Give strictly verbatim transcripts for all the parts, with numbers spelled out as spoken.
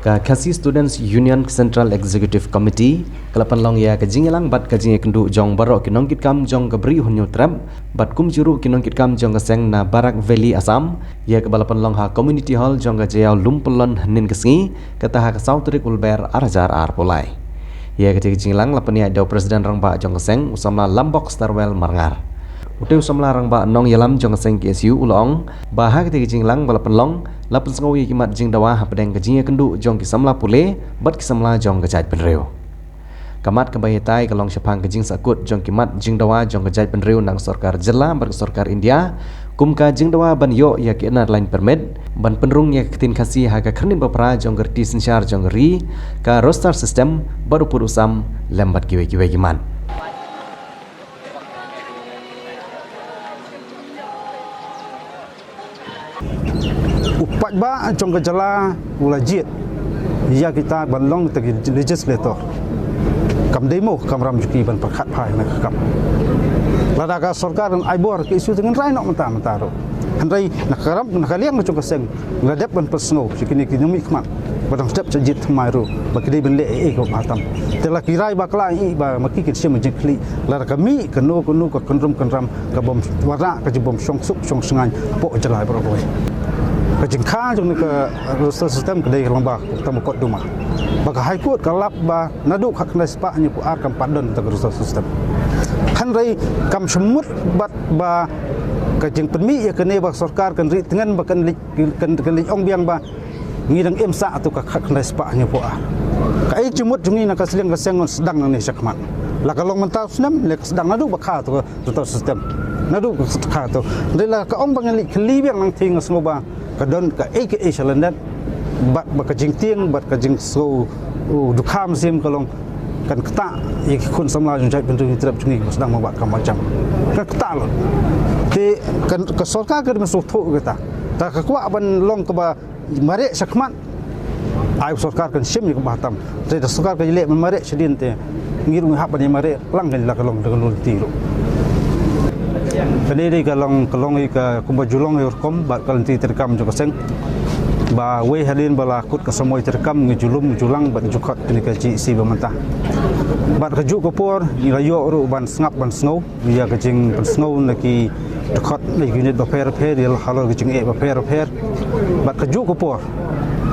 Ka Khasi Students Union Central Executive Committee ka la pynlong ïa ka jingïalang bad ka jingïakynduh jong baroh ki nongkitkam jong ka Bri u Hynñiewtrep bad kumjuh ruh ki nongkitkam jong ka seng na Barak Valley, Assam, ïa kaba la pynlong ha Community Hall jong ka Jaïaw Lumpyllon hynnin ka sngi, kata ha ka saw tarik u Lber ar hajar arphew lai. Ïa katei ka jingïalang la pynïaid da u President Rangbah jong ka seng, u samla Lambok Starwell Marngar. Utei u samla rangbah nongïalam jong ka seng K S U u la ong ba ha katei ka jingïalang ba la pynlong, la pynsngew ïa ki mat jingdawa hapdeng ka jingïakynduh jong ki samla pule bad ki samla jong ka jaitbynriew. Ka mat kaba hitai ka long shaphang ka jingsahkut jong ki mat jingdawa jong ka jaitbynriew na ka sorkar jylla bad ka sorkar India, kum ka jingdawa ban ïoh ïa ka Inner Line Permit, ban pynrung ïa ka ktien Khasi ha ka khyrnit ba phra jong ka riti synshar jong ka ri, ka roster system, bad u pud u sam, lem bad kiwei kiwei ki mat. U paidbah jong ka jylla u la jied ïa kita ban long kita ki legislator. Kam dei mo ka kamram jong ki ban pyrkhat phai na ka kam. Lada ka sorkar kan ai bor, ka issue te ngan rai noh mynta mynta ruh. Hynrei na ka ram, na ka liang jong ka seng, nga dep ban pynsngew sha kine ki nongmihkhmat ba dang step sha jied thymmai ruh ba ki dei ban leh ei ei kaba tam. Te la ki rai bakla ei ei ba ma ki kin shim jingkhlieh. Lada ka mih kano kano ka kynrum kynram kabym wanrah, ka jingbym shong suk shong shngaiñ hapoh jylla baroh kawei. Ka jingkha jong kane ka roster system ka dei ka long ba, tang ba kot duma ba ka High Court ka lap ba naduh khatkhyndai spah hynñiewphew ar kam pat don tang ka roster system. Hynrei kam shym mut bad ba ka jingpynmih ïa kane ba ka sorkar kan ri tngen ba kan leit, kan, kan leit ong biang ba ngi dang im sah tu ka khatkhyndai spah hynñiewphew ar. Kaei jingmut jong ngi na ka liang ka seng ngan sdang nangne shakhmat. La ka long mynta u snem, la ka sdang naduh ba kha tu ka roster system. Naduh ba kha tu. Hynrei la ka ong ba ngan leit khlieh biang nangthie, nga sngew ba ka don kaei kaei sha lyndet. Bad ba ka jingtieng, bad ka jingsngew u dukha mynsiem ka long kan ktah ïa ki khun samla jong jaitbynriew Hynñiewtrep jong ngi ba sdang mawbah kam mawjam. Kan ktah lut. Te kan, ka sorkar ka dei ban sngewthuh ïa kata. Te ka kwah ban long kaba mareh shakhmat, ai u sorkar kan shim ïa kaba tam. Te da sorkar ka leh ban mareh shadien te ngi ruh ngi hap ban ïa mareh lang, kan la ka long da ka lynti ruh. Kane dei ka long, ka long ïa ka kumba ju long ïa u rukom bad ka lynti treikam jong ka seng. Ba wei hadien ba la kut ka samoi treikam ngi ju lum ngi ju lang bad ngi ju khot kane ka G E C ba mynta. Bad kajuh ka por ngi la ïoh ruh ban sngap ban sngew ïa ka jingpynsngew na ki dkhot na ki unit bapher bapher, ïa halor ka jingeh bapher bapher. Bad kajuh ka por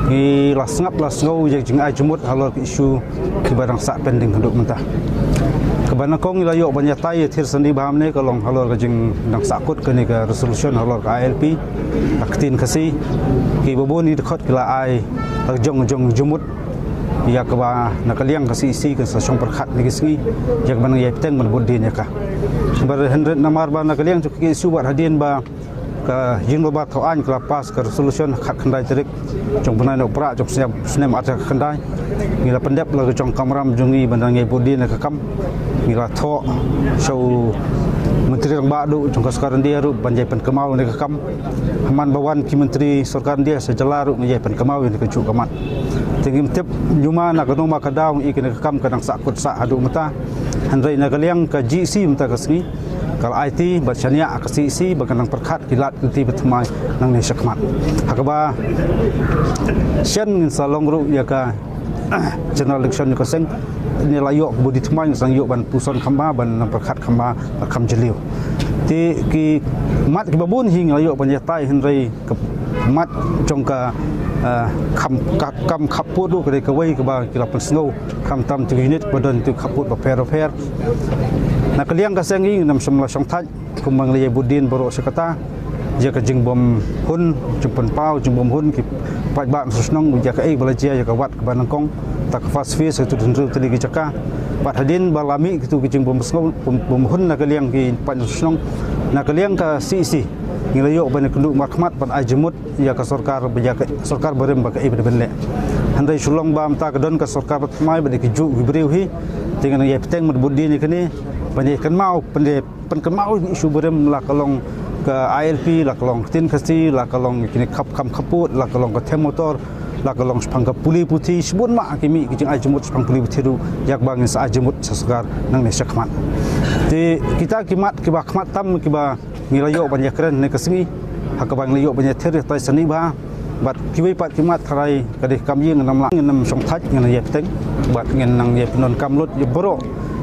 ngi la sngap la sngew ïa ka jingai jingmut halor ka issue kiba dang sah pending haduh mynta. Kaba nyngkong ngi la ïoh ban ïatai ïathir sani bha mynne ka long halor ka jingdang sahkut kane ka resolution halor ka I L P, ka ktien Khasi. Kiba bun ki dkhot ki la ai ha ka jong jong jingmut ïa kaba na ka liang ka C E C kan sa shong pyrkhat kine ki sngi ïa kaba nang ïai bteng ban bud dien ïa ka. Bad hynrei namar ba na ka liang jong ka K S U bad hadien ba ka Ïing Dorbar Thawaiñ ka la pass ka resolution khatkhyndai tarik jong u bnai Nohprah jong u snem, snem ar hajar khatkhyndai, ngi la pyndep la ka jong ka kamram jong ngi ban nang ïai bud dien ïa ka kam. Ngi la thoh sha u Myntri Rangbah duh jong ka sorkar India ruh ban ïai pynkynmaw ïa ka kam. Ha man ba wan ki Myntri sorkar India sha jylla ruh ngi ïai pynkynmaw ïa kajuh ka mat. Te ngim tip ïa ma na kano ma ka daw ngi ïa kane ka kam ka dang sahkut sah haduh mynta. Hynrei na ka liang ka G E C mynta ka sngi ka la aiti bad shaniah ha ka C E C ba kan nang pyrkhat ki lad ki lynti bathymmai nangne shakhmat. Ha kaba shen ngin sa long ruh ïa ka general election ïa ka seng. Ngi la ïoh ka bud dien thymmai, ngin sa ïoh ban puson kham bha, ban nang pyrkhat kham bha, bad kham jylliew. Te ki mat kiba bun hi ngi la ïoh ban ïatai, hynrei ka mat jong ka, eh, kham, ka, kam khappud ruh ka dei kawei kaba ki la pynsngew khamtam tu unit ba don tu khappud bapher bapher. Na ka liang ka seng ngi ngim shym la shongthait kumba ngi la ïai bud dien baroh shi katta ïa ka jingbym hun, jingpynpaw jingbym hun ki paidbah na shnong ïa kaei ba la jia ïa ka wad kaba nyngkong. Ta ka first phase kito hynriew tylli ki jaka. Bad hadien ba la mih kito ki jingbym sngew, bym, bym hun na ka liang ki paid na shnong, na ka liang ka C E C ngi la ïoh ban ïakynduh markhmat ban ai jingmut ïa ka sorkar, ba ïa ka sorkar barim ba kaei ba dei ban leh. Hynrei shu long ba mynta ka don ka sorkar bathymmai bad ïa kijuh ki briew hi. Te ngi nang ïai bteng ban bud dien ïa kane ban ïai kynmaw, ban ïai pynkynmaw ïa ki issue barim, la ka long ka I L P, la ka long ka ktien Khasi, la ka long kine ki kam khappud, la ka long ka them motor, la ka long shaphang ka pule puthi, shibun ma ki mih ki jingai jingmut shaphang pule puthi ruh ïa kaba ngin sa ai jingmut sha sorkar nangne shakhmat. Te kita ki mat kiba khmat tam kiba ngi la ïoh ban ïakren ne ka sngi, ha kaba ngi la ïoh ban ïathir ïatai sani bha. Bad kiwei pat ki mat tharai ka dei ka kam ïing, ngin ym lah, ngin ym shong thait, ngin ïa bteng. Bad ngin nang ïa pyndonkam lut ïa baroh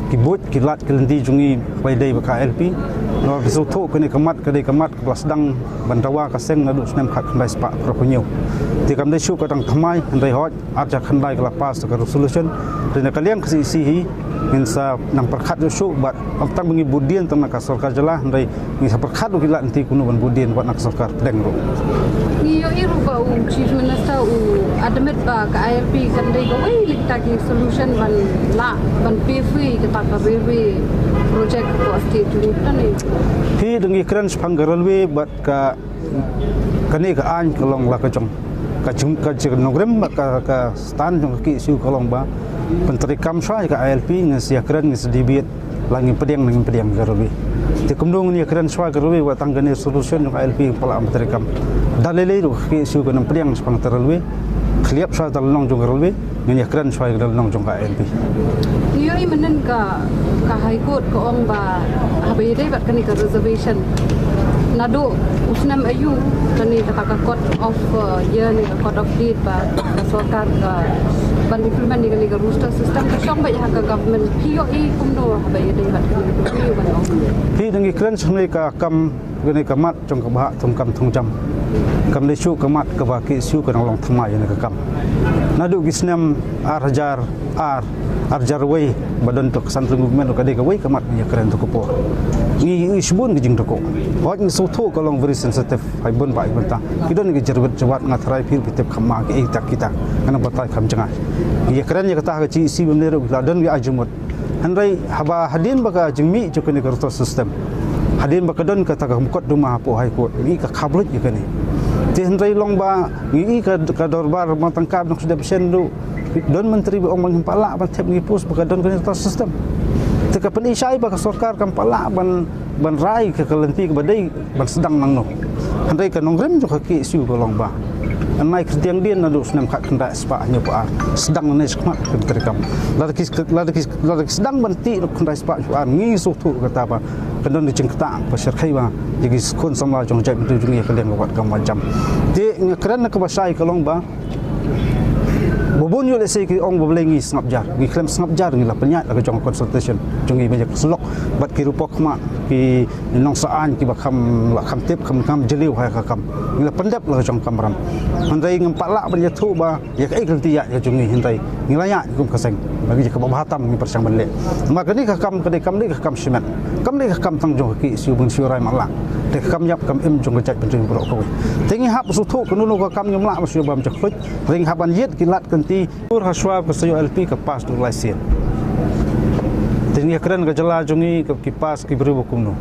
ki buit ki lad ki lynti jong ngi ba dei bad ka I L P. Namar ba shu thoh kane ka mat ka dei ka mat kaba la sdang ban dawa ka seng naduh snem khatkhyndai spah phraphew hynñiew. Te kam dei shuh ka dang thymmai, hynrei hooid, ar hajar khyndai ka la pass ka resolution. Te na ka liang ka C E C hi ngin sa nang pyrkhat shuh shuh bad ym tang ba ngi bud dien tang na ka sorkar jylla, hynrei ngi sa pyrkhat ruh ki lad lynti kumno ban bud dien wat na ka sorkar pdeng ruh. Ngi ïohi ruh ba u Chief Minister u admit ba ka I L P kan dei kawei na kita ki solution ban lah ban pay free kata ka railway project hapoh state jong ngi, pynban ne. Phi dang ïakren shaphang ka railway bad ka kane ka aiñ ka long la ka jong ka jing ka jing nongrim bad ka ka stand jong ka K S U ka long ba pyntreikam shuwa ïa ka I L P, ngin sa ïakren, ngin sa debate, la ngin pdiang ne ngim pdiang ka railway. Te kumno ngin ïakren shuwa ka railway wat tang kane solution jong ka I L P ngim pat lah ban treikam. Da lei lei ruh ka K S U kan ym pdiang shaphang ka railway. Khlieh shuwa da lynnong jong ka railway, ngin ïakren shuwa ïa ka lynnong jong ka I L P. Ngi ïohi mynnin ka ka High Court ka ong ba haba ïadei bad kane ka reservation, naduh u snem aïu kane kata ka cut off, uh, year ne ka cut off date ba ka sorkar ka ban implement ïa kane ka roster system ka shong beit ha ka government. Phi ïohi kumno haba ïadei bad kane ka, phi ïohi ban ong? Phi dang ïakren sha kane ka kam, kane ka mat jong ka Bah Thongkam Thongjam. Kam dei shuh ka mat kaba K S U ka dang long thymmai ïa kane ka kam. Naduh ki snem ar hajar ar, ar hajar wei ba don to ka central government, ka dei kawei ka mat ngi ïakren to ka por. Ngi ïohi shibun ki jingthoh. Hooid, ngi sngewthuh ka long very sensitive ha bun bah ki bynta. Ki don ki jyrwit jyrwat, nga tharai phi ruh phi tip kham ma kiei kita kita. Ngan ym batai kham jngai. Ngi ïakren ïa kata ha ka G E C ba mynne ruh ki la don ki ai jingmut. Hynrei haba hadien ba ka jingmih jong kane ka roster system, hadien ba ka don kata ka mukotduma hapoh High Court, ngi ka khapluid ïa kane. Te hynrei long ba ngi i ka, ka dorbar ba tang ka nong sdep shen ruh don myntri ba ong ba ngim pat lah ban thep ngi post ba ka don kane ka roster system. Te ka pynshai ba ka sorkar kam pat lah ban, ban rai ka, ka lynti kaba dei ban sdang nangno. Hynrei ka nongrim jong ka K S U ka long ba yn ai kyrtiang dien naduh snem khatkhyndai spah hynñiewphew ar, sdang nangne shakhmat ka treikam. Lada ki, lada ki, lada ki sdang ban tih naduh khyndai spah hynñiewphew ar, ngi sngewthuh kata ba kan don ka jingktah ba shyrkhei ba ïa ki khun samla jong jaitbynriew jong ngi ha ka liang ka wat kam ba jam. Te ngi kren na kaba shai ka long ba ba bun ïoh lehse ki ong ba balei ngi sngap jar. Ngi khlem sngap jar, ngi la pynïaid la ka jong consultation jong ngi ba ïa ka syllok bad ki ruh pok khmat, ki nongsa aiñ kiba kham, la kham tip, kham, kham jylliew ha ka kam. Ngi la pyndep la ka jong ka kamram. Hynrei ngim pat lah ban ïathuh ba ïa kaei ka lynti ïaid ka jong ngi, hynrei ngi la ïaid kum ka seng bad ïa kaba bha tam ngi pyrshang ban leh. Namar kane ka kam ka dei kam, dei ka kam shimet. Kam dei ka kam tang jong ka K S U ban shu rai matlah. Dei ka kam ïap kam im jong ka jaitbynriew baroh kawei. Te ngi hap sngewthuh kano kano ka kam ngim lah ban shu bam jakhluit. Hynrei ngi hap ban ïit ki lad ki lynti. Ur ha shuwa ka sa ïoh I L P ka pass duh lai sien. Te ngi ïakren ka jylla jong ngi ka, ki pass ki briew ba kumno.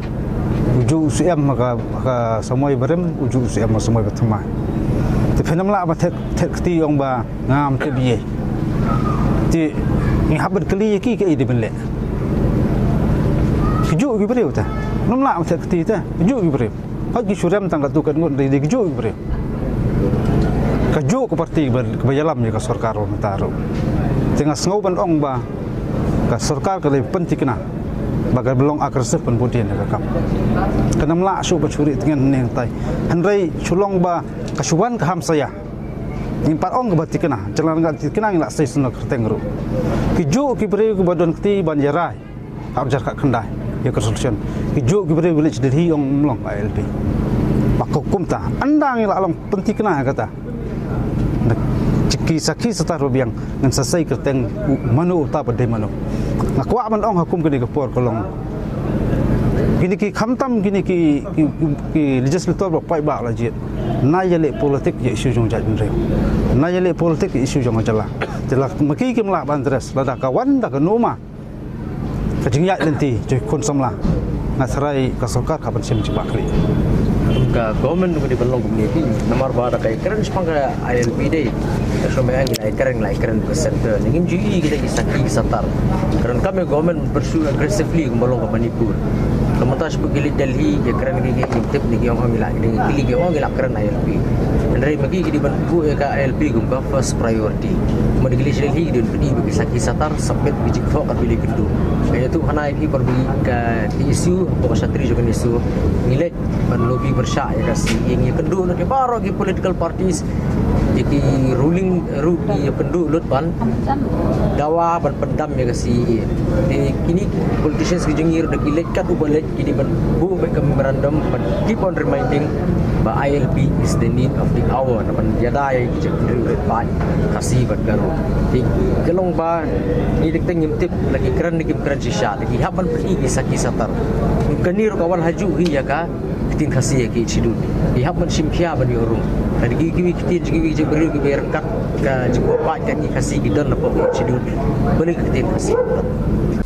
U juh u shu em ha ka, ha ka samoi barim, u juh u shu em ha ka samoi bathymmai. Te phin ym lah ban theh, theh kti ong ba ngam tip ei. Te ngi hap ban kylli ïa ki kaei de ban leh. Ki juh ki briew te. Ngim lah ban theh kti te. Ki juh ki briew. Hooid ki shu rem tang katto katne ngut, hynrei ki juh ki briew. Ka juh ka parti ba, ba ïalam ïa ka sorkar ba mynta ruh. Te nga sngew ban ong ba ka sorkar ka dei pynthikna ba ka long aggressive ban bud ïa ka kam. Kan ym lah shuh ban shu rieh tngen ne hangtai. Hynrei shu long ba ka shu wan ka hamsaïa. Ngim pat ong kaba thikna, jylla nga thikna ngi la sei sngewna kyrteng ruh. Ki juh ki briew kiba don kti ban ïarai. Ar hajar khatkhyndai ïa ka resolution. Ki juh ki briew ki leit sha Delhi ong ym long I L P. Ba ka kumta ynda ngi la long pynthikna ïa kata, na ki sakhi satar ba biang ngin sa sei kyrteng u mano uta ba dei mano. Nga kwah ban ong ha kum kane ka por ka long, kine ki khamtam kine ki, ki, ki, ki legislator ba paidbah la jied, na ïaleh politik ïa issue jong jaitbynriew, na ïaleh politik ïa issue jong ka jylla. Te la ma ki kim lah ban address, lada ka wan da kano ma ka jingïaid lynti jong ki khun samla, nga tharai ka sorkar ka ban shim jingbakhlieh. Ka government ka dei ban long kumne phi, namar ba da ka ïakren shaphang ka I L P dei, ka shu ong ngi la ïakren, la ïakren ka center, ne ngim ju i kita ki sakhi ki satar. Ka donkam ïa ka government pursue aggressively kumba long ka Manipur. Ka mynta shu ki leit Delhi, ki ïakren ki, ki, ki tip ne ki ong ngi la, ki dei ki, ki ong ngi la kren I L P. Hynrei ma ki ki dei ban buh ïa ka I L P kum ka first priority. Mynta ki leit Delhi ki dei ban pynïaid ba ki sakhi satar, submit ki jingthoh ka phi leit kynduh. Ka ïathuh khana ïa phi, por ba ka issue, por ka shatri jong ka issue, ngi leit ban lobby pyrshah ïa ka C A A, ngi ïakynduh lut ïa baroh ki political parties, ïa ki ruling ruh ngi ïakynduh lut ban dawa ban pyndam ïa ka C A A. Te kine politicians ki jong ngi ruh da ki leit kat uba leit, kine ban buh beit ka memorandum, ban keep on reminding ba I L P is the need of the hour, ban ïada ïa ki jaitbynriew rit paid Khasi bad Garo. Te ka long ba ngi dang teng ngim tip la ki kren ne kim kren shisha, te ki hap ban pyni ki sakhi satar. Kane ruh ka wan ha juh hi ïa ka ktien Khasi ha ki schedule. Ki hap ban shim khia ban ïoh rung. Lada ki kiwei ki ktien, kiwei ki jaitbynriew kiba ryngkat ka jingkwah paid ka ktien Khasi ki don hapoh ki schedule, balei ka ktien Khasi?